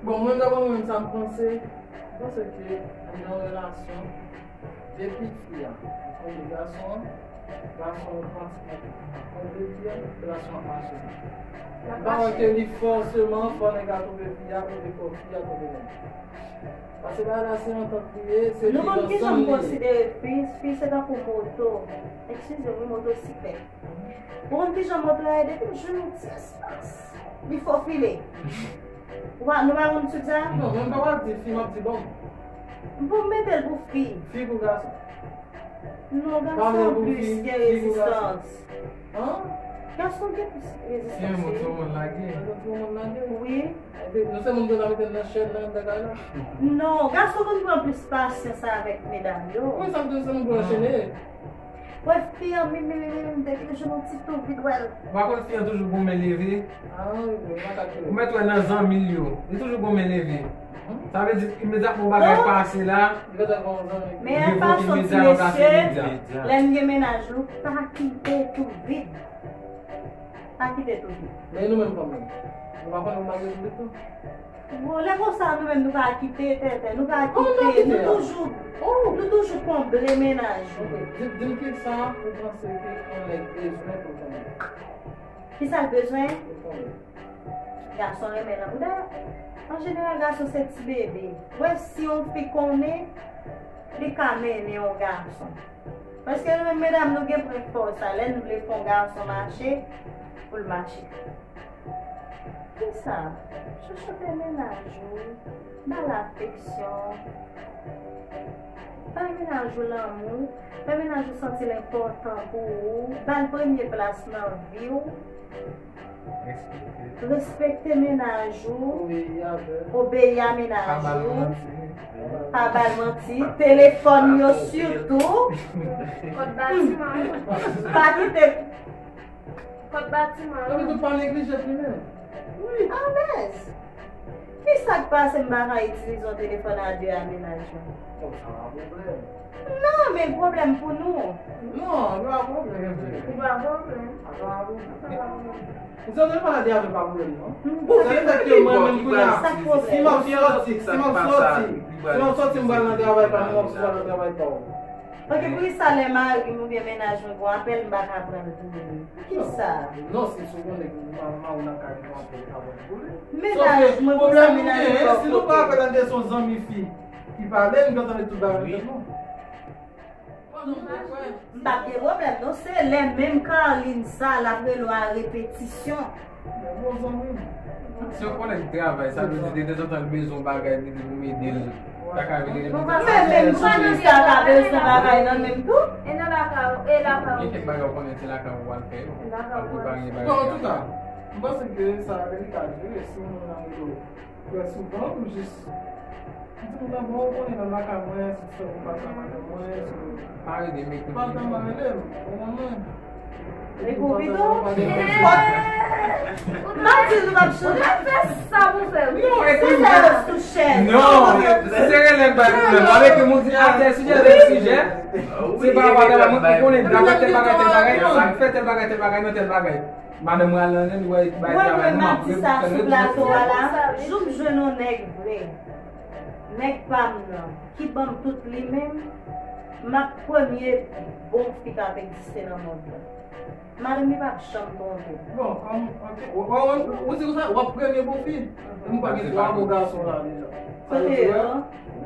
Bon, mwen, dabò, mwen menm, sa m panse, m panse ke nan yon relasyon, depi fi a twonpe gason an, gason an otomatikman twonpe fi a, relasyon an ap mache. M pa wè ke li fòseman fò nèg la twonpe fi a, oubyen fò fi a twonpe nèg la. Paske bagay la se antant li ye, se viv ansanm li ye. Nou konn kijan m konsidere fi, fi se tankou moto. Eskize m, wi, motosiklèt. Ou konn kijan moto a ye? Depi l jwenn yon ti espas, li fofile. Ou pa, nou pa konn sou sa? Non, men m pa pral di fi, m ap di bòm. Pou m mete l pou fi. Fi pou gason. Non, gason plis gen rezistans. Gason gen plis rezistans, wi. Wi. Nou se moun ki ta mete l nan chèn nan bagay la. Non, gason konn pran plis pasyans avèk medam yo. Wi, sa m di, se moun ki anchene. Wè fi an, mi, mi, mi, mi, mi, depi l jwenn yon ti tou vit, wè l. Ou pa konn fi an toujou gon men leve? Ou mèt wè nan zanmi l yo. Li toujou gon men leve. Sa vle di, imedyatman yon bagay pase la, men an fason di mesye, lè n gen mennaj, nou pa kite tou vit. Pa kite tou vit. Men nou menm fanm yo, nou pa konnen nou marye tou vit tou? Bon, lè konsa, nou menm, nou pa kite tenten, nou pa kite, nou toujou, nou toujou konble mennaj nou. Di, di m kisa ou panse ke yon nèg bezwen pou l konnen? Kisa l bezwen? Pou l konnen. Gason renmen lanmou. Dayè, an jeneral, gason se ti bebe. Wè, si yon fi konnen, li ka mennen yon gason. Paske nou menm medam, nou gen pwen fò sa. Lè n vle fè yon gason mache, pou l mache. Kisa? Chouchoute mennaj ou, ba l afeksyon. Bay mennaj ou lanmou, fè mennaj ou santi l enpòtan pou ou, ba l premye plas nan vi w. Respekte mennaj ou, obeyi a mennaj ou, pa ba l manti, telefòn yo sitou. Kòd batiman. Pa kite. Kòd batiman. Epi tou pa neglije fimen. Wi. Alèz. Kisa k pase m pa ka itilize yon telefòn a de a mennaj mwen? Bon, sa pa pwoblèm. Non, men pwoblèm pou nou. Non, li pa pwoblèm. Li pa pwoblèm. Sa pa pwoblèm. Ou se telefòn a de a pa pwoblèm, non? Bon, sa vle di ke mwen menm kounye a, si m ap sòti, si m ap sòti, si m ap sòti, m pral nan travay pa m, m ap sòti nan travay pa w. Ok, poukisa lè mari m oubyen mennaj mwen gon apèl, m pa ka pran l pou li? Kisa? Non, si sou konnen ke mari w nan kay li gon apèl, ou ka pran l pou li. Mennaj mwen, poukisa mennaj mwen pa okipe? Si nou pa apèl an de son zanmi fi ki pale, m gentan met tout bagay nan tèt mwen. M p ap gen pwoblèm, non. Se lè menm Carline sa, l ap rele w a repetisyon. Si yon kòlèg travay, sa vle di, de tanzantan, l bezwen yon bagay, li di pou m ede l. Sa ka vin ede l. Men menm zanmi sa ka bezwen bagay nan menm tou. E nan lakay, e lakay. Gen kèk bagay ou konnen se lakay ou pral fè yo. Lakay ou pral fè. Bon, antouka, m panse ke sa, li ka jere si yon moun nan rele w. Trè souvan, m jis di moun nan, bon, ou konnen nan lakay mwen, si w fè pou pase a madanm mwen, si w pa rele m, ou konprann mwen. Epi w pito, m ap di nou p ap chanje. Ou pa fè sa pou fè, wi. Se sa yo sou chèz. Non, si se rele m pa gen pwoblèm. Avèk yon moun di, a, tèl sijè, tèl sijè. Se pa rapò a travay, mwen, ou konnen, dakò, tèl bagay, tèl bagay, sa k fè tèl bagay, tèl bagay, nan tèl bagay. Madanm mwen al nan nen, li wè bay travay, non, m ap reprann l. Mwen menm m ap di sa sou plato a la, jou m jwenn yon nèg vre, nèg pa m nan, ki ban m tout li menm, m ap premye bon fi k ap egziste nan mond lan. Madanm li p ap janm twonpe. Bon, ok. Ou di konsa, w ap premye bon fi? Mwen pa gen twa bon gason la deja. Kote yo?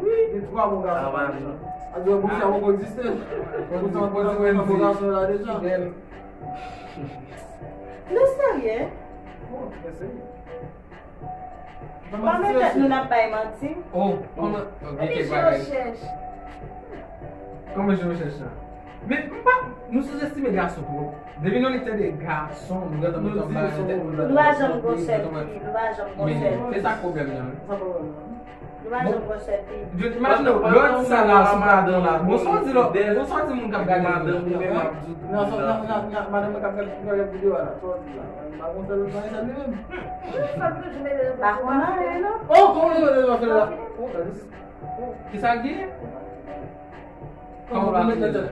Wi, gen twa bon gason la deja. A di bon fi a poko egziste. Ou di bon gason la deja. Nou serye? Bon, trè serye. Pa met tèt nou n ap bay manti. Oh, kòman? Epi je chèch. Kòman je chèch la? Men m pa, nou souzestime gason twòp. Depi nou li tande gason, nou gentan met yon bagay nan tèt nou. Nou pa janm gwosè fi, nou pa janm gwosè fi. Men se sa k pwoblèm nan. Sa pwoblèm nan. Imajine w, lè w di sa la sou plato la. Bon, sa w di lòt, bon, sa w di moun k ap gade nou? Nan, sa, nan, nan, nan, madanm mwen k ap gade, k ap gade videyo a la, sa w di la? M pa konn fè lòt bagay sa li menm. Pa konn anyen, non. Oh, kòman li mete nan fè la? Oh, gade. Kisa l gen? Kòman w pa fidèl?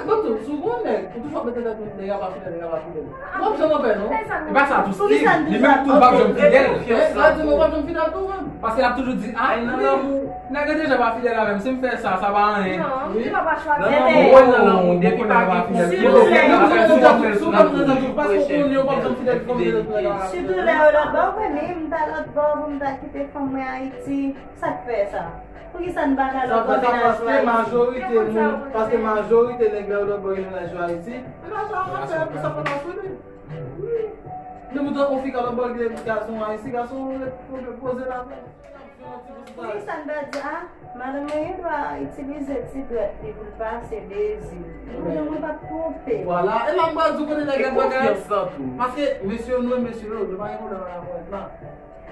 Tonton, si w gon nèg, ou toujou ap mete tèt ou, nèg la pa fidèl, nèg la pa fidèl. W ap janm anpè, non? E pa sa tou, Steve, li menm tou p ap janm fidèl. Sa di mwen w ap janm fidèl tou, menm. Paske l ap toujou di, a, nan lanmou, nèg yo deja pa fidèl avè m, si m fè sa, sa pa anyen. Non, li pa pa chwazi. Nan lanmou, nan lanmou, depi pa gen konfyans, si w konn nan zanmi w, paske w konnen w p ap janm fidèl, fidèl. Sitou lè yo lòtbò, wi, men m ta lòtbò pou m ta kite fanm mwen Ayiti. Sa k fè sa? Poukisa n pa ka lòtbò mennaj yo Ayiti? Paske majorite moun, paske majorite nèg la yo lòtbò gen mennaj yo Ayiti. Mennaj la ap fè pou sa pa sou li. Wi. Men poutan yon fi ka lòtbò gen gason Ayiti, gason ret poze la. Poukisa n pa di, a, madanm mwen gen dwa itilize ti dwèt li pou l pase dezi. Madanm mwen p ap twonpe. Vwala. E la m pral di w kote nèg la bagay. Paske mesye yo, nou menm mesye yo, nou pa gen pwoblèm ak afè la.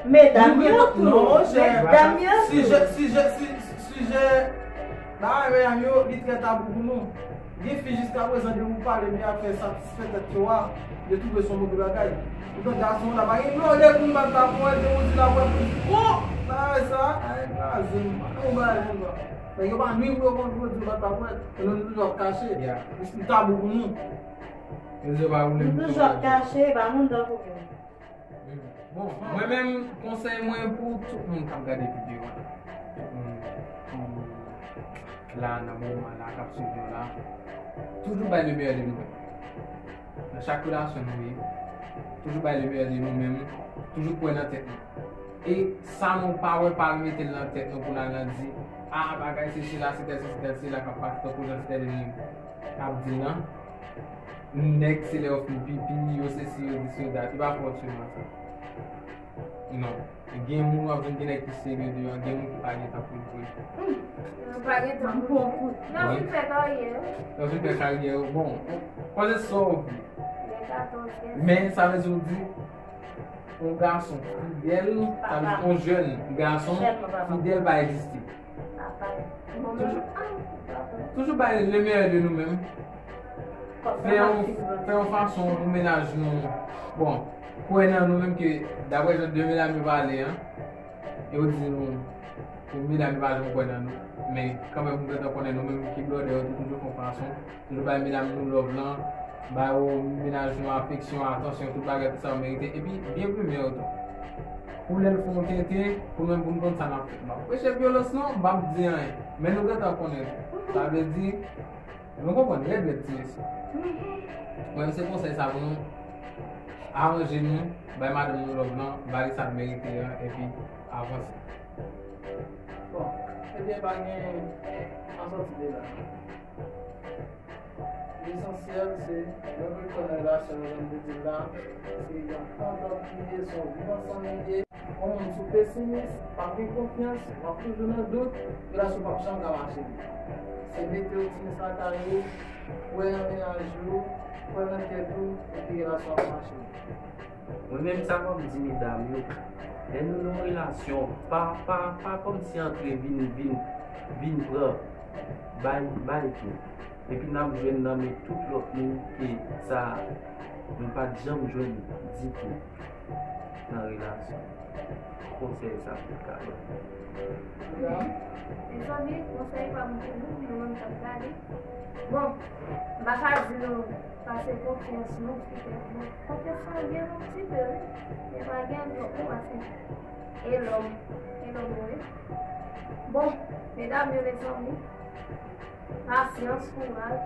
Medam yo tou, medam yo tou. Sijè, sijè, si, sijè, bagay medam yo, li trè tabou pou nou. Gen fi jiskaprezan, depi ou pale de afè satisfè tèt yo a, yo twouve se yon move bagay. Poutan gason la pa gen lòdè pou m bat la pou wè, depi ou di la pou wè, oh, bagay sa, ay, kraze m, pa gen yon bagay konsa. Men yo pa nwi pou yo konn pou yo di yo bat la pou wè, e nou toujou ap kache. Li tabou pou nou. Nou toujou ap kache, e pa moun tankou nou. Bon, mwen menm, konsèy mwen pou tout moun k ap gade videyo a, tout moun ki la nan moman la, k ap swiv nou la, toujou bay le meyè de nou menm. Nan chak relasyon nou ye, Toujou bay le meilleur de nou menm, toujou kwè nan tèt nou. E sa nou pa wè, pa mete l nan tèt nou pou n al nan di, a, bagay se sila, se tèl, se tèl, se la k ap pase, tankou jan se tèl ap di l lan. Nèg se lè yo fin pipi, yo se si, yo di se yo dat. E pa fòseman sa. Non. Gen moun w ap jwenn gen nèg ki serye deyò, gen moun ki pa gen tan pou l vre. Yo pa gen tan pou l vre. Yo fin fè karyè. Yo fin fè karyè, bon, koze sa w vle. Men sa vle di w di, yon gason fidèl, sa vle di yon jèn gason fidèl pa egziste. Toujou, toujou bay le meilleur de nou menm. Fè yon, fè yon fason pou mennaj nou, bon, kwè nan nou menm ke, daprè jan de medam yo pale an, yo di nou, ke medam yo pa janm kwè nan nou, men kanmenm nou gentan konnen nou menm ki blòdè yo, toujou fè yon fason, toujou bay medam nou love lan, bay yo, mennaj nou afeksyon, atansyon, tout bagay, tout sa yo merite, epi byen plimen yo tou. Pou lè l fè yon tenten, pou nou menm pou n konn sa n ap fè. M ap preche vyolans non, m p ap di anyen. Men nou gentan konnen tou. Sa vle di, nou konprann, rèd rèd ti mesye. Mwen menm se konsèy sa pou nou aranje nou, bay madanm nou love lan, ba li sa l merite an, epi avanse. Bon, ebyen pa gen an sòti de la. Lesansyèl se, lè w vle kwè nan relasyon an, jan m te di l la, se yon antant li ye, se yon viv ansanm li ye. Yon moun si w pesimis, pa gen konfyans, w ap toujou nan dout, relasyon p ap janm ka mache. Se mete optimis lakay ou, kwè nan mennaj ou, kwè nan tèt ou, epi relasyon ap mache. Mwen menm sa m ap di medam yo, lè nou nan yon relasyon, pa, pa, pa kòmsi antre vin, vin, vin pran, bay, bay tou. Epi n ap jwenn nan men tout lòt moun ke sa nou pa t janm jwenn ditou nan relasyon. Konsèy sa m te ka bay. Mezanmi, konsèy pa m pou nou, nou menm k ap gade. Bon, m pa ka di nou pase konfyans nou sou tèt nou. Konfyans lan gen yon ti pe, wi. Men pa gen twòp non, paske e lòm, e lòm, wi. Bon, medam yo, mezanmi, pasyans, kouraj.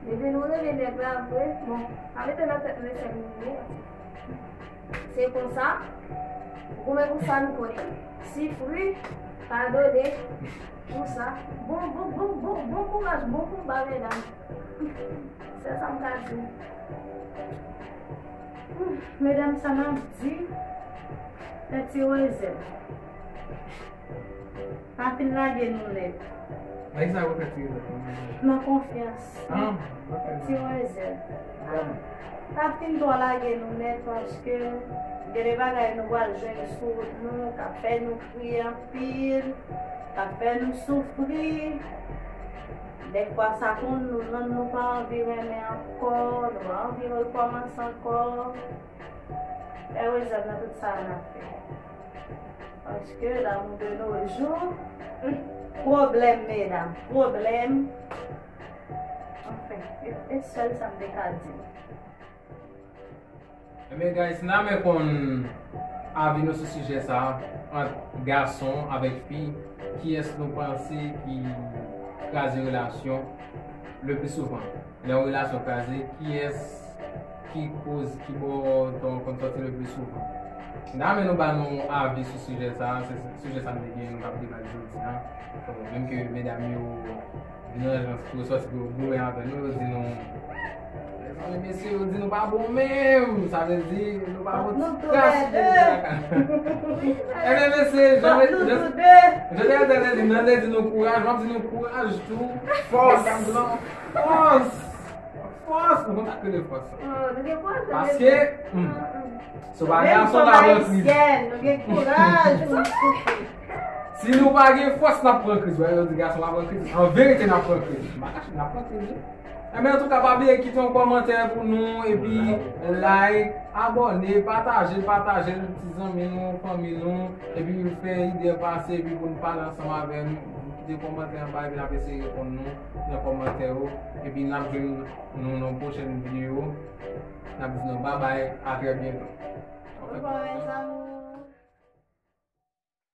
Depi nou renmen nèg la vre, bon, pa mete nan tèt nou e sèl nou ye. Se konsa, goumen pou sa n konnen. Sifri, padone, pou sa. Bon, bon, bon, bon, bon kouraj, bon konba, medam. Se sa m ka di. Medam, sa n ap di, fè ti rezèv. Pa fin lage nou nèt. Nan ki sa yo fè ti rezèv? Nan konfyans. Ah, ok. Ti rezèv. Vrèman. Pa fin twò lage nou nèt, paske gen de bagay nou pral jwenn sou wout nou, k ap fè nou kriye anpil, k ap fè nou soufri. Dèfwa sa konn nou, nanm nou pa anvi renmen ankò, nou pa anvi rekòmanse ankò. Fè rezèv nan tout sa n ap fè. Paske l'amour de nos jours, hmm, pwoblèm, medam, pwoblèm. Anfen, e, e sèl sa m te ka di. Ebyen, guys, n a men konn avi nou sou sijè sa a, ant gason avèk fi, kiyès nou panse ki kraze relasyon le pli souvan? Lè yon relasyon kraze, kiyès ki koz, ki bò tò konn sòti le pli souvan? N a men nou ba nou avi sou sijè sa a, se sijè sa n te gen nou t ap deba jodi a. Menm ke medam yo vin nan ajans pou yo sòti pou yo goumen avè nou, yo di nou, mezanmi, mesye, yo di nou pa bon menm, sa vle di nou pa bon ti kras. Ebyen, mesye, jan Jodèl te di, nan te di nou kouraj, m ap di nou kouraj tou, fòs, fòs. Fòs, nou konn sa k rele fòs. Oh, nou gen fòs, nou gen fòs. Paske, hmm, si w pa gason, w ka pran kriz. Nou gen kouraj pou nou soufri. Si nou pa gen fòs, n ap pran kriz. Wè, yo di gason pa pran kriz. An verite, n ap pran kriz. M pa kache, n ap pran kriz, wi. Ebyen, antouka, pa bliye kite yon kòmantè pou nou, epi like, abòne, pataje, pataje l ti zanmi nou, fanmi nou, epi fè ide pase, epi pou n pale ansanm avè nou. Kite kòmantè anba, epi n ap eseye reponn nou nan kòmantè yo. Epi n ap jwenn nou nan yon pwochèn videyo. N ap di nou babay, a trè byento. Babay.